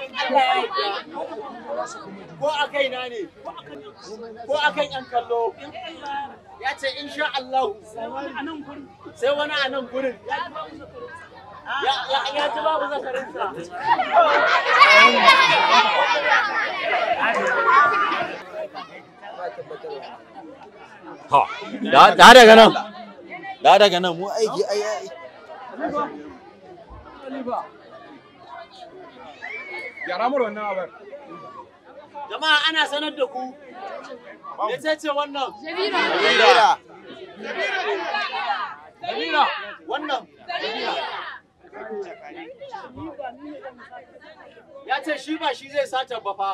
in Allah ya yarda ko a kaina ne ko a kan yan kallo, ya ce insha Allah sai wani a nan gurin ya ji babu zakarinsa. Da daga nan. Da daga nan mu aiki ai ai. Gyara mu wannan abar. Jama'a ana sanar da ku. Mece ce wannan? Zabira. Zabira. Wannan. Ya ce shi ba shi zai sata ba fa.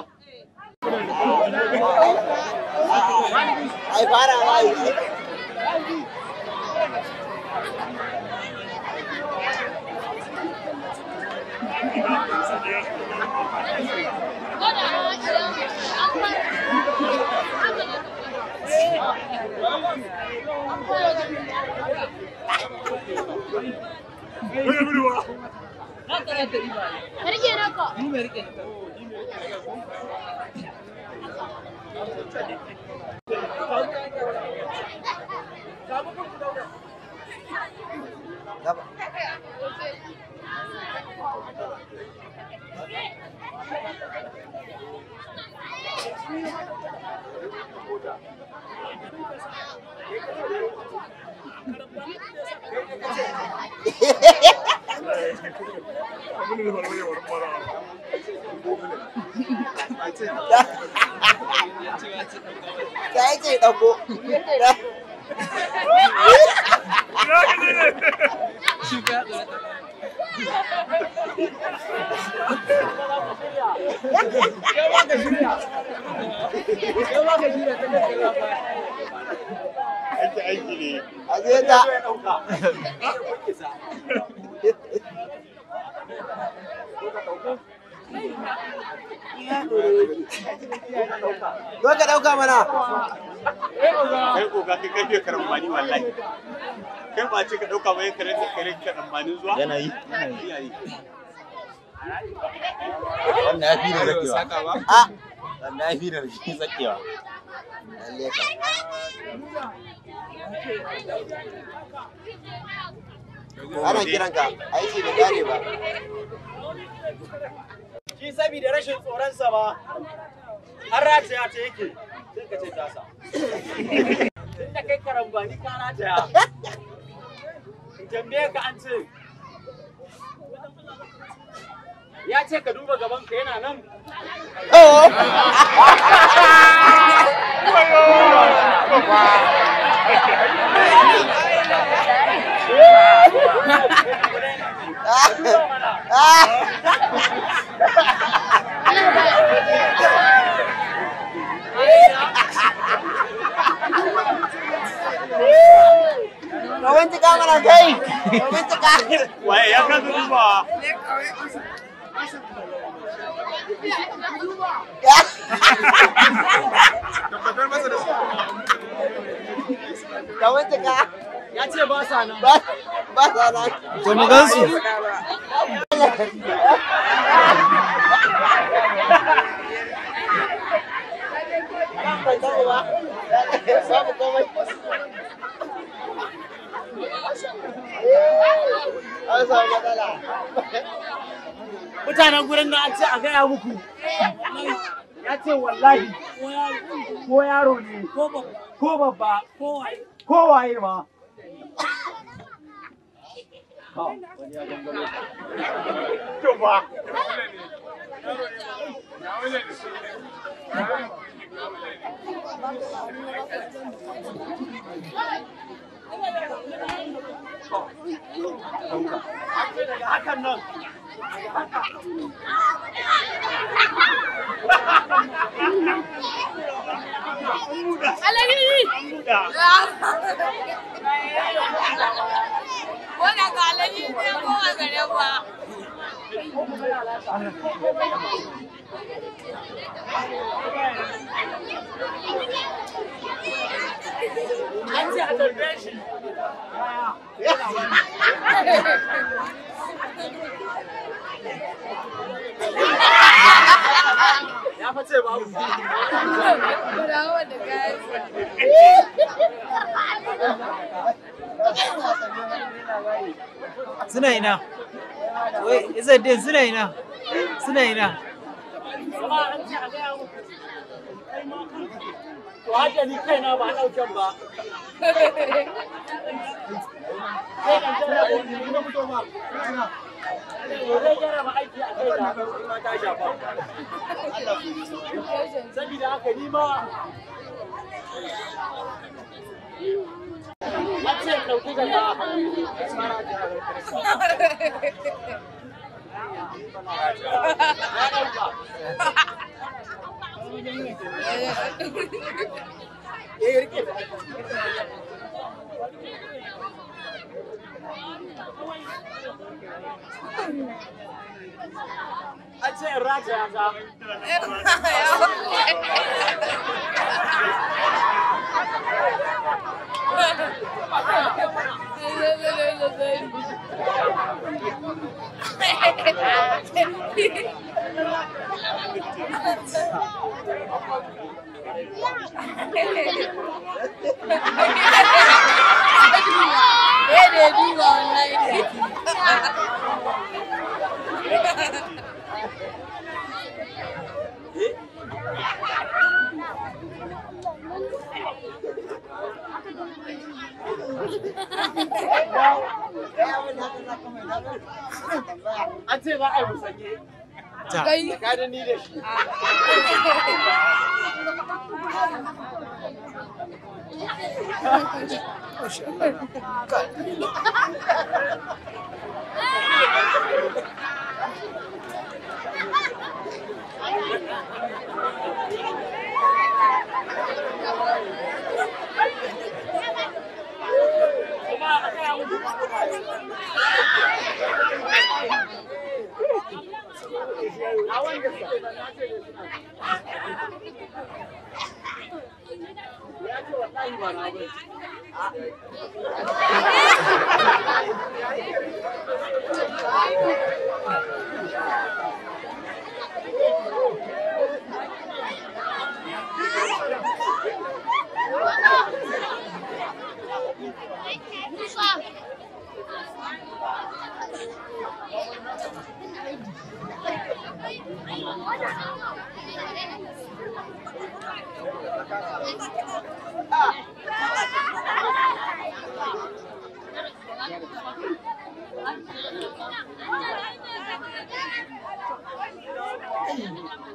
Ai fara wai. Ta ce ɗauko. Aiki ne. A zai ta. Zo ka ɗauka mana. Kai oga kai kai karambani wallahi. Kai ba ce ka dauka bai kare kare karambanin zuwa. Yana yi. Yana yi. Wannan ya fi da zakewa. A. Wannan ya fi da zakewa. Lalle ka. Ana kiran ka, aiki bai kare ba. Shi saboda rashin tsoronsa ba, har rataya ta yake, sai ka ce tasa. Tun da kai karambani ka rataya. In tambaye ka an ce, ya ce ka duba gaban ka yana nan. Oh! Ka duba mana. Ka bincika mana kai! Ka bincika! Waye ya kasa dubawa. Tabbatar masa da su. Ka bincika! Ya ce ba sa nan. Ba ba sa nan. To mu gansu. Ban sani ba. Babu komai. An samu matsala. Mutanen gurin nan an ce a gaya muku. Ya ce wallahi ko yaro ne ko babba ko waye ma. Ha, wani ya gangaro. To ba. An ce daga hakan nan. An ce a tambaye shi. Yaya? Ya fa ce babu. Dawo da kayansa. Suna ina? Wai, Izzaddin suna ina? Suna ina? Jama'a an ce a gaya muku. To haka ni kaina ba a ɗauken ba. Sai kan jarraba to zai jarraba aiki a kaina in ma ta shafa. Sabida haka ni ma an ce in ɗauki jaka. Na ɗauka. Eh, rike ta. An ce in rataya ta. Eh, da ya duba wallahi. An ce za a yi musanye Ta. Kai. tsakanin ni da shi. Kuma a gaya muku. A wanda suke nan na ce da suna. Ya ce wallahi ba na bane.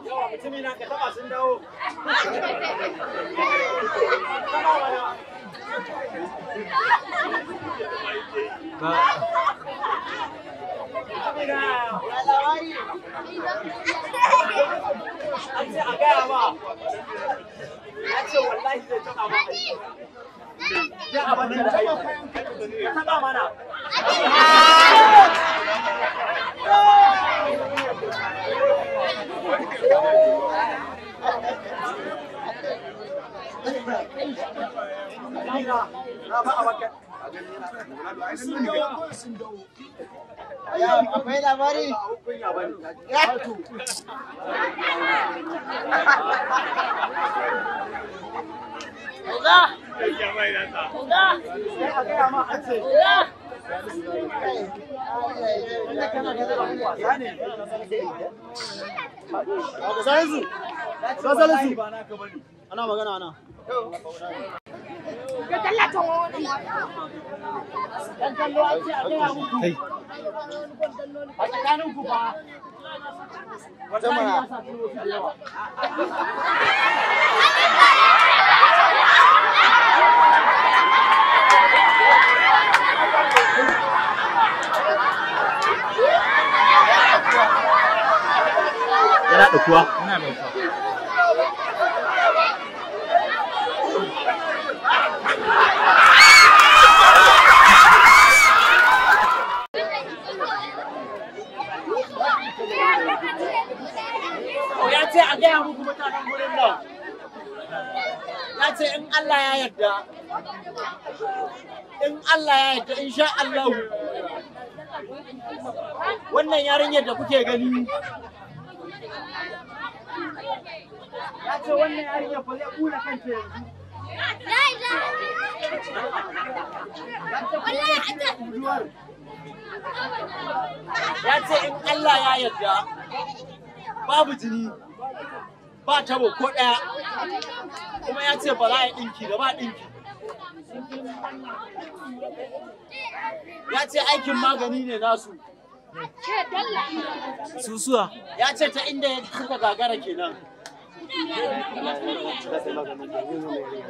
Yawa mutumi na ka taba sun dawo. Taba mana. Ba. Mutumi na ya labari. An ce a gaya ma. Ya ce wallahi zai taba ma aiki. Ya abin da aiki. Ka taba mana. Mutumi na na ba a maka. Akwai labari. Ba abun kunya bane. Ya mai nasa. Sai a gaya ma an ce. Wasa ne. Salisu. Ya ce Salisu. wallahi ba naka bane. Ana magana ana. Dan kallo an ce a gaya muku. Kai. A tsakanin ku fa. Wallahi ya sa tuwo su da yawa. Yana ɗaukuwa. Yana ɗauka. To ya ce a gaya muku mutanen gurin nan. Ya ce in Allah ya yarda. In Allah ya yarda insha Allah. Wannan yarinyar da kuke gani. Ya ce wannan yarinya fa zai kula kanta yanzu. Ya ce in Allah ya yarda babu jini ba tabo ko ɗaya, kuma ya ce ba za a yi ɗinki ba, ba ɗinki. Ya ce aikin magani ne nasu. Susuwa. Ya ce ta inda suka gagara kenan.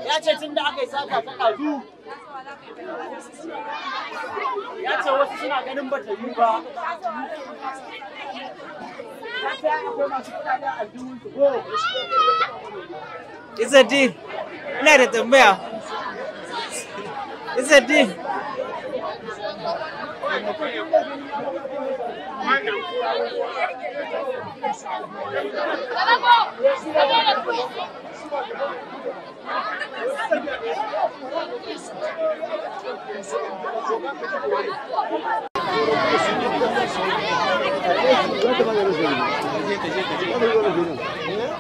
Ya ce tun da aka yi sata ta ɗazu. Ya ce wasu suna ganin ba ta yi ba. Ya ce akwai masu kuɗaɗen aljihun su ko. Izzeddin, ina da tambaya. Izzeddin.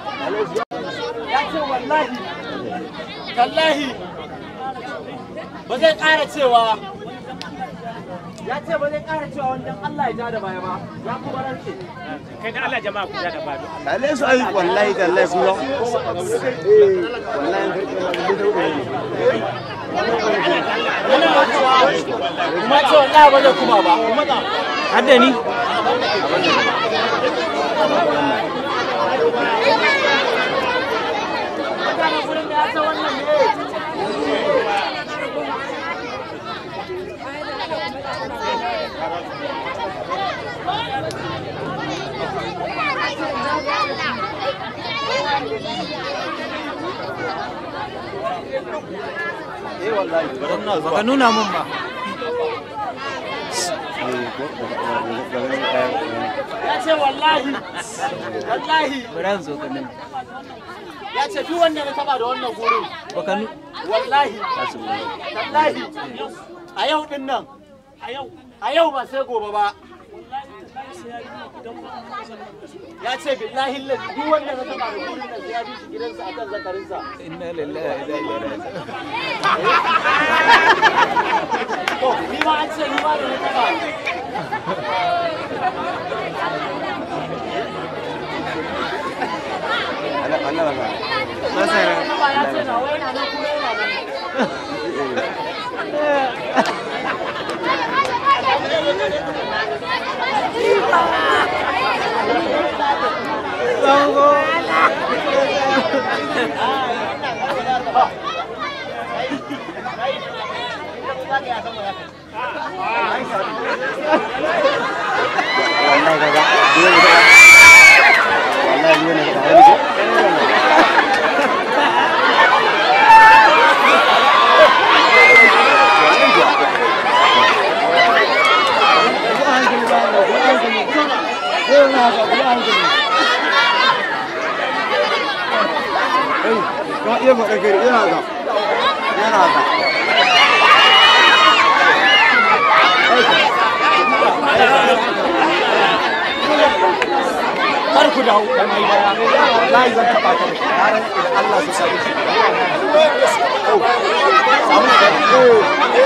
Ya ce wallahi, tallahi, ba zai ƙara cewa, ya ce ba zai ƙara cewa wanda Allah ya ja da baya ba, ya kuma rantse. Kai da Allah jama'a ku ja da baya. Kalle su ai wallahi tallahi su. Wallahi Yana cewa, kuma ce wallahi ba zai kuma ba. Hadda ni? Mutanen gurin da ya ce wannan ne. Eh wallahi bari na zuwa. Baka nuna mun ba. Ya ce wallahi, wallahi, Bari in zo ka nuna. ya ce duk wanda na taba da wannan gurin, Baka nu wallahi, wallahi, a yau din nan, a yau ba sai gobe ba. Ya ce billahi lazi duk wanda na taba da gurin nan sai ya bi shi gidansa akan zakarinsa. Inna lillahi wa inna ilaihi raji'un. To, ni ma an ce ni ma da na taba. Allah ba. Masara. Taba ya ce nawa yana nan kuma yana nan. Zango. Wallahi kaga dole ne. Wallahi dole ne ka ko. Iya faɗa gari yana haka. Yana haka. Kar ku dawo. Wallahi zan taɓa ka. Na rantse da Allah su sami shi. Samu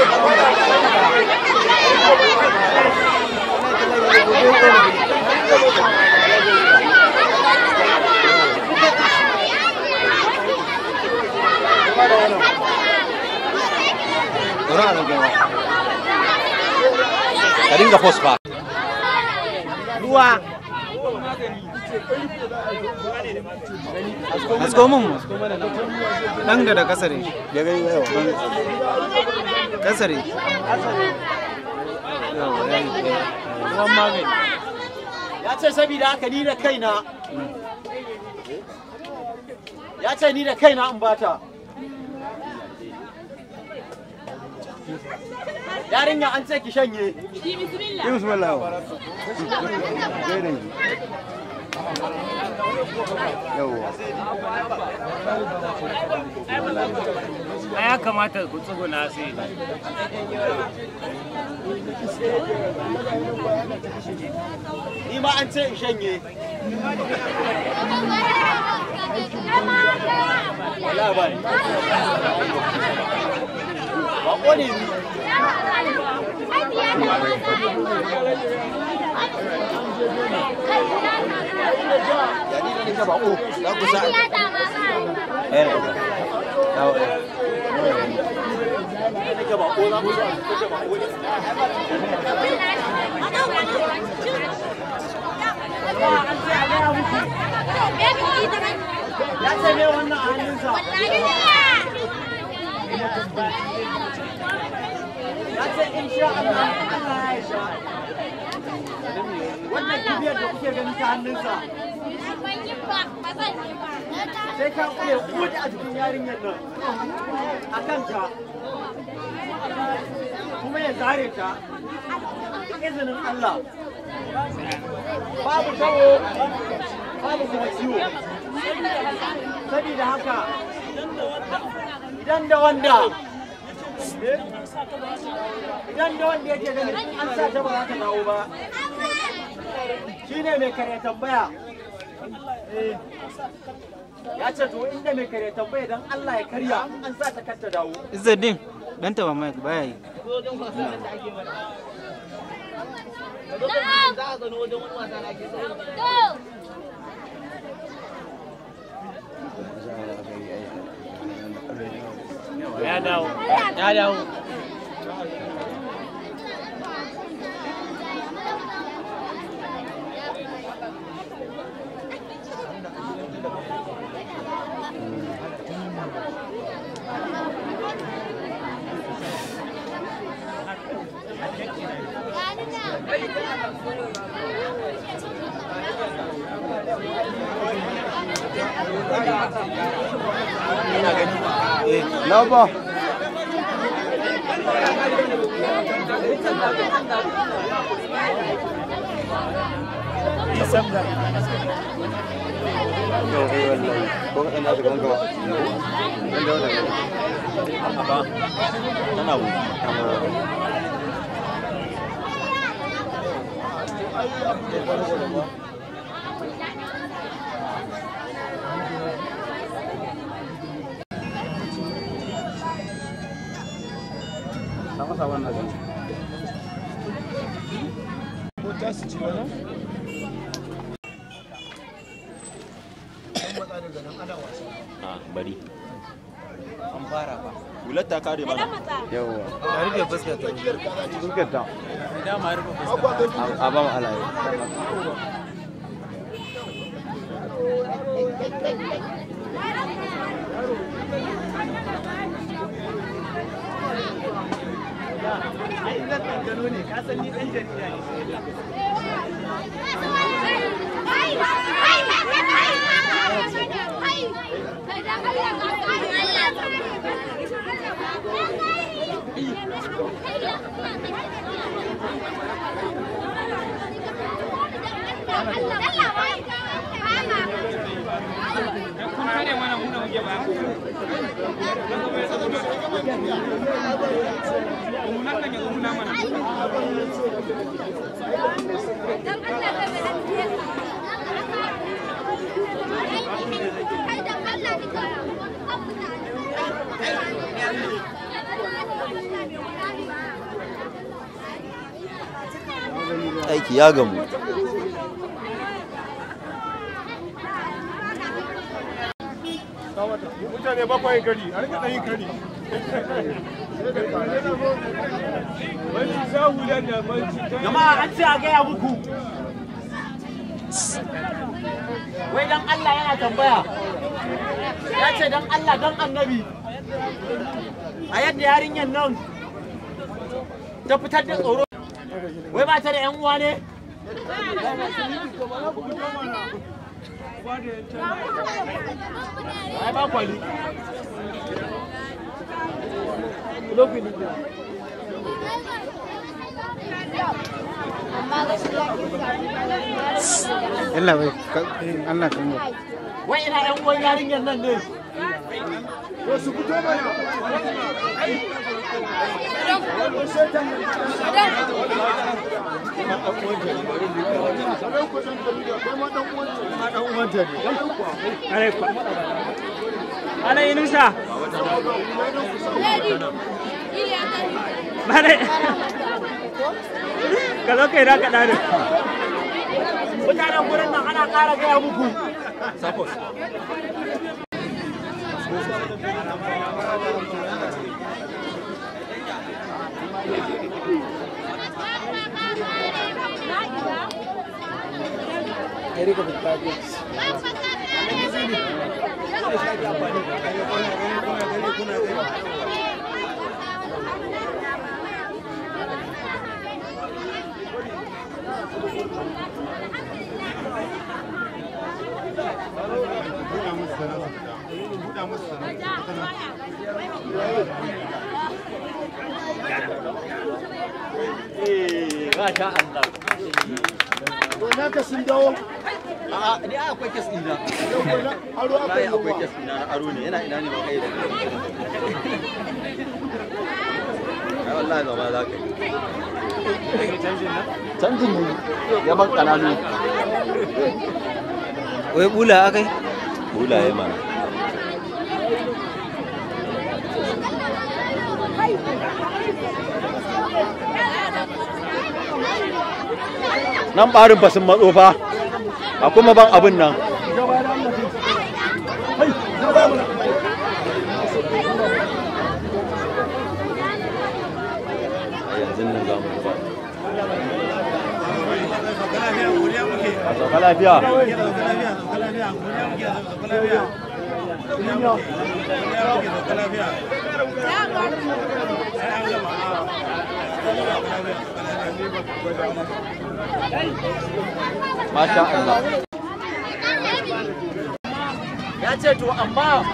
Ka dinga post fa. Ruwa. Hasko mun mu. Dan da da kasare. Ya gani yau. Kasare. Yawa, yayi. Ruwan magani. Ya ce saboda haka ni da kaina. Ya ce ni da kaina in bata. Yarinya an ce ki shanye. Yi bismillah. Gaidan ki. Yawwa. Ai ya kamata ku tsuguna sai. Ni ma an ce in shanye. Wallahi ba ni. Bako ne ni. Ya ni da nake bako za ku sa. Eh. Dawo eh. Nake bako za ku sa nake bako ne. Ya ce me wannan a hannunsa? Ya ce insha Allah Allah ya sha. Wannan kibiyar da kuke gani ta hannunsa. Sai ka kule kudi a jikin yarinyar nan. A kanta. Kuma ya zare ta. Da izinin Allah. Babu tawo, babu kuma ciwo. Sabida haka idan da wanda yake ganin an sa ta ba za ta dawo ba shine mai kare tambaya. Ya ce to inda mai kare tambaya dan Allah ya karya an sa ta kar ta dawo. Izzuddin dan taba mic baya yi. Ya dawo, ya dawo. Ina gani. Eh, na ba. Yau eh wallahi. Ko ina da ganga. Dan da wannan. Aba. Tana wu. Sama sama na gani. Ah, bari. An fara ba. Hular ta kare mana. Yawwa. Ya rufe fuskar ta. Fuskar ta. Dama ya rufe fuskar. A ba mu halaye. Aiki ya gamu. Mutane bakwai kari, a rika ɗan kari. Jama'a an ce a gaya muku. Wai dan Allah yana tambaya. Ya ce dan Allah dan annabi. A yadda yarinyar nan ta fitar da tsoro. Wai ba ta da 'yan uwa ne? Ai ba kwali. Yalla bai Allah kan mu. Wai ina 'yan uwan yarinyar nan ne? To su fito mana. Ana Yunusa. Bare. Ka zo kai naka ɗarin. Mutanen gurin nan ana ƙara gaya muku. Masha Allah. Naka sun dawo. A'a, ni ai akwai kes ɗina. Aro aka Wallahi yi akwai wa. kes ɗina na aro ne, yana ina ne ba kai da. Ai wallahi zama za ka yi. Canjin ne ya ban ƙananu. Wai bula akai? Bulaye mana. Nan ɓarin fa sun matso fa, a kuma ban abin nan. A yanzu nan za mu ba. A sauka lafiya. Masha Allah. Ya ce to amma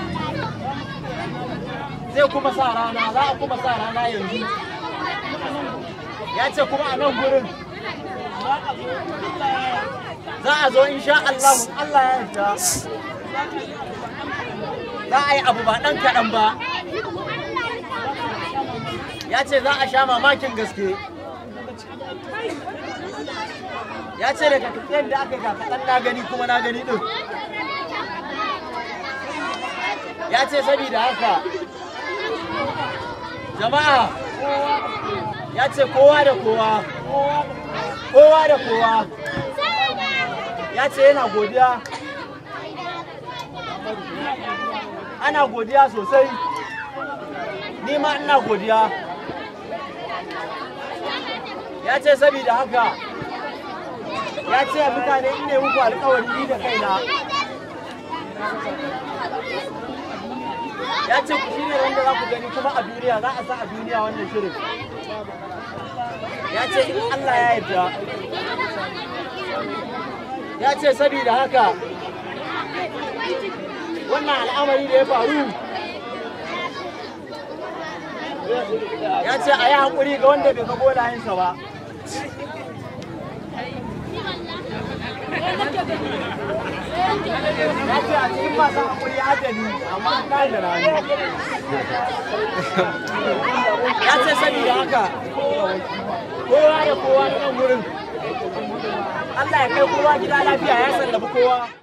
zai kuma sa rana, za a kuma sa rana yanzu. Ya ce kuma a nan gurin za a zo insha Allah, Allah ya yarda. Za a yi abu ba ɗan kaɗan ba. Ya ce za a sha mamakin gaske. Ya ce daga tafiyar da aka yi kaɗan na gani kuma na gani ɗin. Ya ce saboda haka jama'a, ya ce kowa da kowa, kowa da kowa, ya ce yana godiya, ana godiya sosai, ni ma ina godiya. Ya ce saboda haka, ya ce mutane in ne muku alkawari ni da kaina. Ya ce ku shine wanda za ku gani kuma a duniya za a sa a duniya wannan shirin. Ya ce in Allah ya yarda. Ya ce saboda haka wannan al'amari da ya faru, ya ce a yi haƙuri ga wanda bai ga golayensa ba. Ya ce a cikin masu haƙuri adali amma an tashi da rani. Ya ce saboda haka kowa da kowa na nan wurin, Allah ya kai kowa gida lafiya, ya sallabi kowa.